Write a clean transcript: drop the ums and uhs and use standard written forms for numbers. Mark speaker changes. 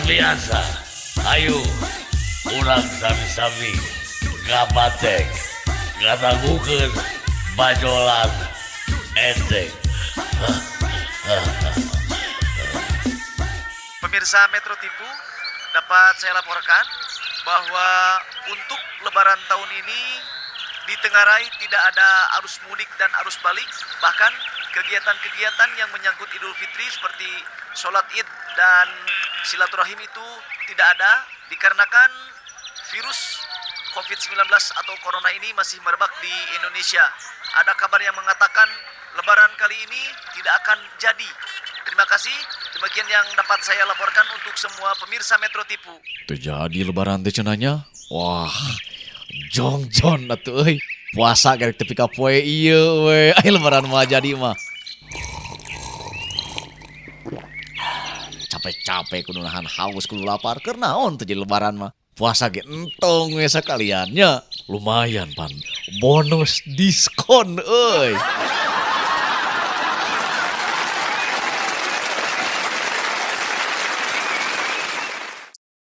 Speaker 1: Luar biasa. Ayo, urang sami-sami ngabatek, ngadangukeun bajolan enteng.
Speaker 2: Pemirsa Metro Tipu, dapat saya laporkan bahwa untuk Lebaran tahun ini di Tenggarai tidak ada arus mudik dan arus balik, bahkan kegiatan-kegiatan yang menyangkut Idul Fitri seperti sholat Id dan silaturahim itu tidak ada dikarenakan virus COVID-19 atau corona ini masih merebak di Indonesia. Ada kabar yang mengatakan Lebaran kali ini tidak akan jadi. Terima kasih, demikian yang dapat saya laporkan untuk semua pemirsa Metro Tipu.
Speaker 3: Teu jadi Lebaran teh cenah nya. Wah, jongjon atuh euy. Puasa garek tepi ka poe ieu we. Ai Lebaran mah jadi mah. Capek-capek kudu nahan haus, kudu lapar, keur naon teu jadi Lebaran mah. Puasa ge entong we sakalian nya. Lumayan pan bonus diskon euy.